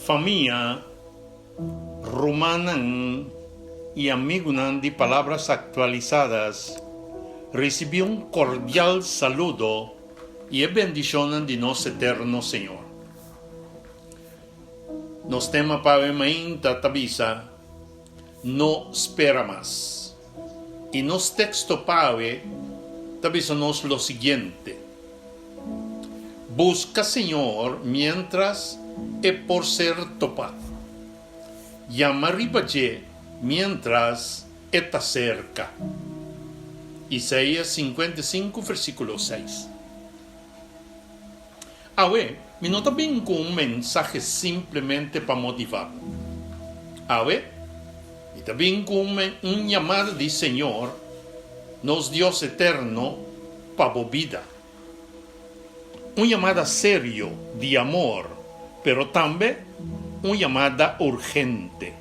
Famia, rumannan i amigunan di Palabras Actualizadas risibí un kordial saludo i e bendishonnan di nos Eterno Señor. Nos tema pa awe mainta ta bisa, No spera mas. I nos teksto pa awe ta bisa nos lo siguiente, Buska Señor miéntras e por ser topá. Yama riba dje miéntras e ta serka. Isaías 55 versíkulo 6. Awe, mi no ta bin ku un mensahe simplemente pa motivá bo. Awe, mi ta bin ku un un yamada di Señor, nos Dios eterno, pa bo bida. Un yamada serio di amor, pero tambe un yamada urgente.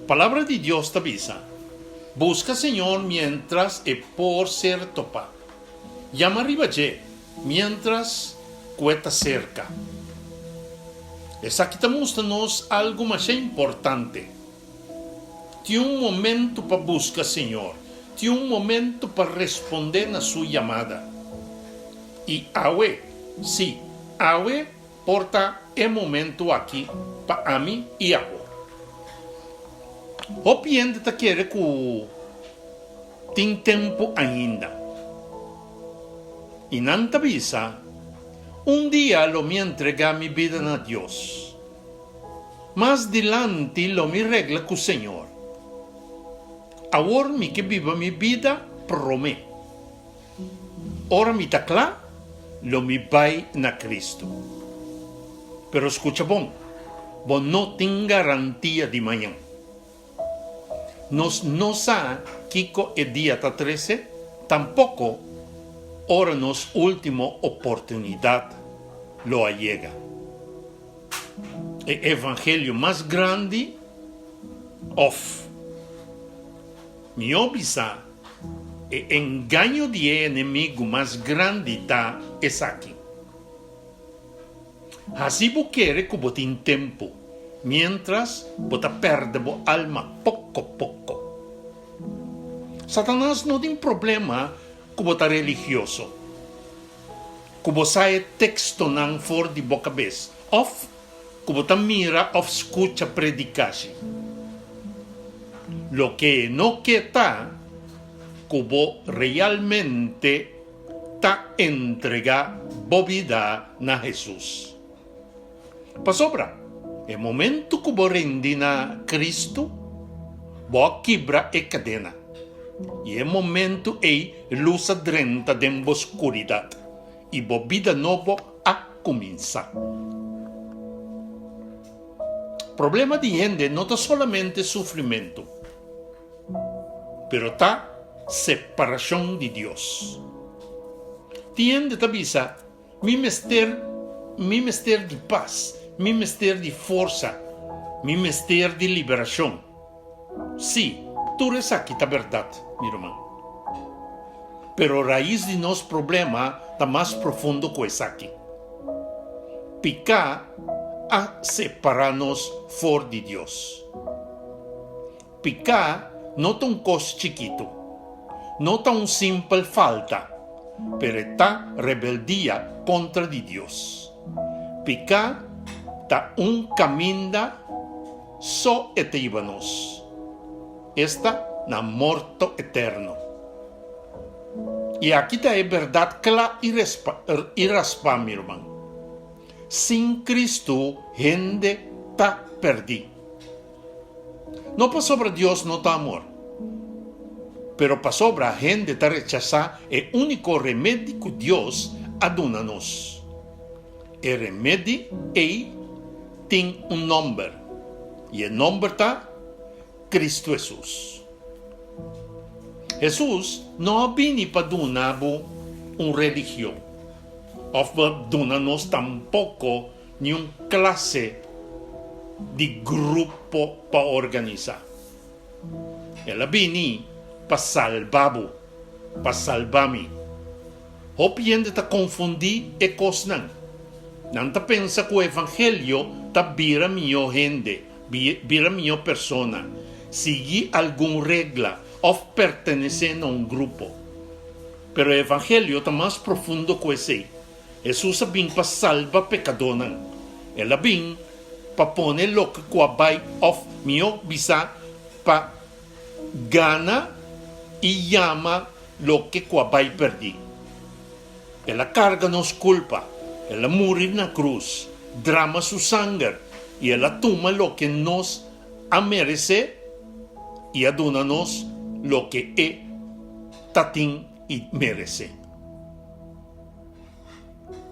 Palabra di Dios ta bisa, Buska Señor miéntras e por ser topá. Yama riba dje miéntras ku e ta serka. Esaki ta mustra nos algu masha importante. Tin un momentu pa buska Señor, tin un momentu pa respondé na Su yamada. I awe, sí, awe por ta e momentu aki pa ami i abo. Hopi hende ta kere ku. Tin tempu ainda. I nan ta bisa, Un dia lo mi entregá mi bida na Dios. Mas dilanti lo mi regla ku Señor. Awor mi ke biba mi bida promé. Ora mi ta kla, lo mi bai na Kristu. Pero skucha bon, bo no tin garantia di mañan. Nos no sa kiko e dia ta trese, tampoko ora nos último oportunidat lo a yega. E evangelio mas grandi òf, mihó bisá, e engaño di e enemigu mas grandi ta esaki. Hasi bo kere ku bo tin tempu, miéntras bo ta pèrdè bo alma poko poko. Satanas no tin problema ku bo ta religioso, ku bo sa e tekstonan for di bo kabes òf ku bo ta mira òf skucha predikashi. Loke e no ke ta ku bo realmente ta entregá bo bida na Hesus. Pasobra, e momentu ku bo rindi na Kristu, bo a kibra e kadena, i e momentu ei lus a drenta den bo skuridat, i bo bida nobo a kuminsá. Problema di hende no ta solamente sufrimentu. Pero ta separashon di Dios. Tin hende ta bisa, Mi mester, mi mester di pas, mi mester di forsa, mi mester di liberashon. Sí, tur esaki ta bèrdat, mi ruman. Pero rais di nos problema ta mas profundo ku esaki. Piká a separá nos for di Dios. Piká no ta un kos chikitu. No ta un simpel falta, pero e ta rebeldia kontra di Dios. Piká ta un kaminda so e ta hiba nos, esta na morto eterno. I aki ta e bèrdat kla i raspá, mi ruman. Sin Kristu hende ta pèrdí. No pasobra Dios no ta amor, pero pasobra hende ta rechasá e úniko remedi ku Dios a duna nos. E remedi ei tin un nòmber, i e nòmber ta Kristu Hesus. Hesus no a bini pa duna bo un religion òf pa duna nos tampoko niun klase di grupo pa organisá. El a bini pa salba bo, pa salba mi. Hopi hende ta konfundí e kosnan. Nan ta pensa ku evangelio ta bira mihó hende, bira mihó persona, sigui algun regla òf pertenesé na un grupo. Pero evangelio ta mas profundo ku esei. Hesus a bin pa salba pekadónan. El a bin pa pone loke ku a bai òf mihó bisá pa gana i yama loke ku a bai pèrdí. El a karga nos kulpa, el a muri na krus, drama su sanger i el a tuma loke nos a meresé i a duna nos loke e ta tin i meresé.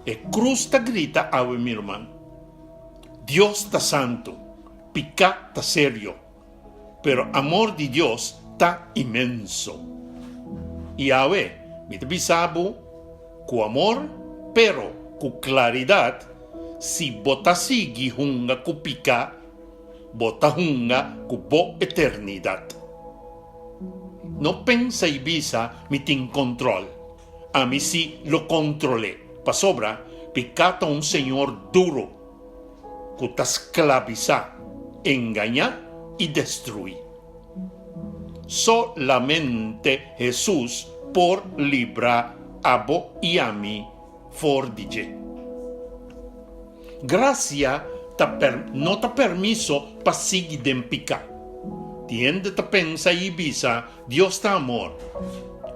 E krus ta grita awe mi ruman, Dios ta santu, piká ta serio. Pero amor di Dios ta inmenso. I awe mi ta bisa bo ku amor pero ku klaridat, si bo ta sigui hunga ku piká, bo ta hunga ku bo eternidat. No pensa i bisa mi tin kontrol, ami si lo kontrol'é, pasobra piká ta un señor duru. ku ta sklabisá, engañá i destruí. Solamente Hesus por libra abo i ami for di dje. Grasia ta no ta permiso pa sigui den piká. Tin hende ta pensa i bisa, Dios ta amor.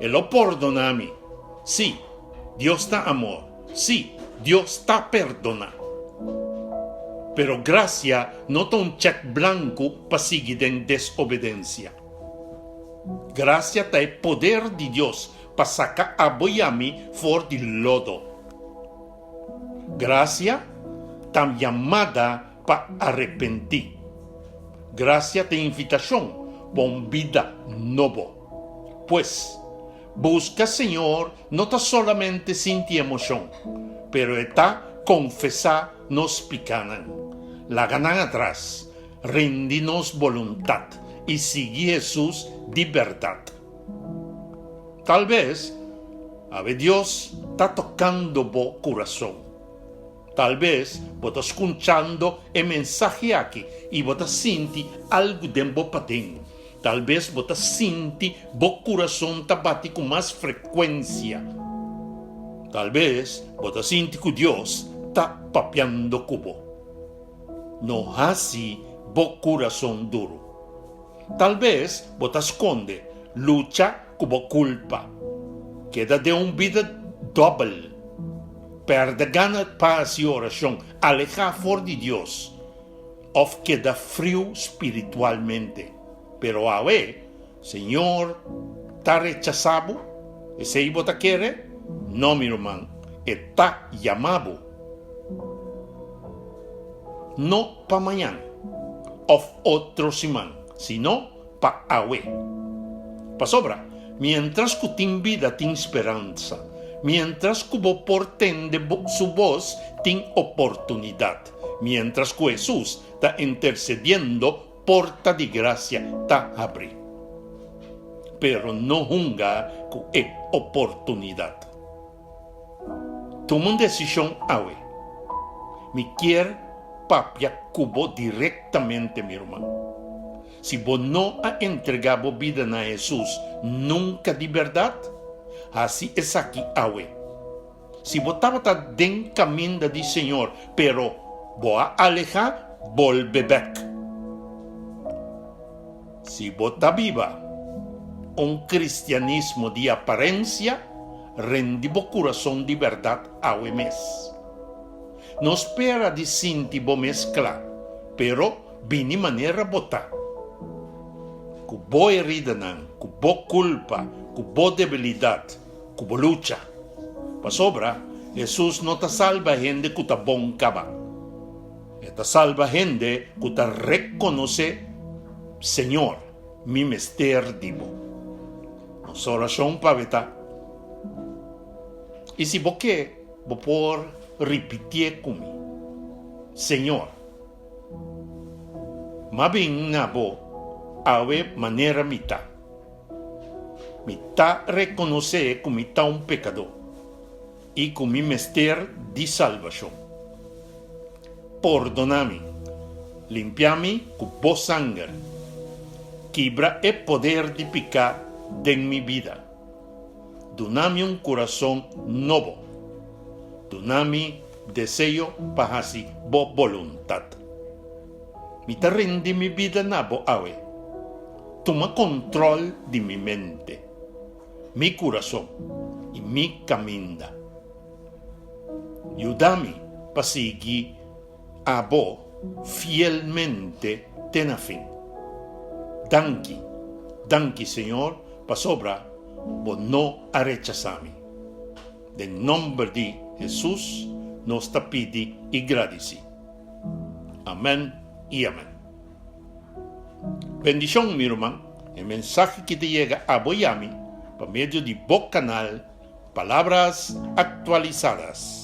E lo pordoná mi. Sí, Dios ta amor. Sí, Dios ta perdoná. Pero gracia no ta un chèk blanku pa sigui den desobedensia. Gracia ta e poder di Dios pa saka abo i ami for di lodo. Gracia ta yamada pa arepentí. Gracia ta invitashon pa un bida nobo. Pues, Buska Señor no ta solamente sinti emoshon, pero e ta konfesá nos pikánan, laga nan atras, rindi nos boluntat i sigui Hesus di bèrdat. Tal bes awe Dios ta tokando bo kurason. Tal bes bo ta skunchando e mensahe aki i bo ta sinti algu den bo paden. Tal bes bo ta sinti bo kurason ta bati ku mas frekuensia. Tal bes bo ta sinti ku Dios ta papiando ku bo. No hasi bo kurason duru. Tal bes bo ta skonde, lucha ku bo kulpa. Keda den un bida dòbel. Pèrdè gana pa hasi orashon, alehá for di Dios. Of keda friu spiritualmente. Pero awe, Señor ta rechasá bo? Esei bo ta kere? No, mi ruman, E ta yama bo. No pa mañan of otro siman, sino pa awe. Pasobra, miéntras ku tin bida tin speransa, miéntras ku bo por tende su bos tin oportunidat, miéntras ku Hesus ta intersediendo porta di grasia ta habrí. Pero no hunga ku e oportunidat. Tuma un desishon awe. Mi kier papia ku bo direktamente, mi ruman. Si bo no a entregá bo bida na Hesus nunka di bèrdat, hasi esaki awe. Si bo tabata den kaminda di Señor pero bo a alehá, bolbe bèk. Si bo ta biba un kristianismo di aparensia, rendi bo kurason di bèrdat awe mes. No spera di sinti bo mes kla, pero bini manera bo ta. Ku bo heridanan, ku bo kulpa, ku bo debilidat, ku bo lucha. Pasobra Hesus no ta salba hende ku ta bon kaba. E ta salba hende ku ta rekonosé, Señor, mi mester di bo. Nos orashon pa bo ta, I si bo ke, bo por ripitié ku mi, Señor, m'a bin na bo awe manera mi ta. Mi ta rekonosé ku mi ta un pekadó i ku mi mester di salbashon. Pordoná mi. Limpia mi ku bo sanger. Kibra e poder di piká den mi bida. Duna mi un kurason nobo. Duna mi deseo pa hasi bo boluntat. Mi ta rindi mi bida na bo awe. Tuma kontròl di mi mente, mi kurason i mi kaminda. Yuda mi pa sigui abo fielmente te na fin. Danki, danki Señor pasobra bo no a rechasá mi. Den nomber di Hesus nos ta pidi i gradisí. Amèn i amèn. Bendishon mi ruman, e mensahe ki ta yega abo i ami pa medio di bo kanal Palabras Actualizadas.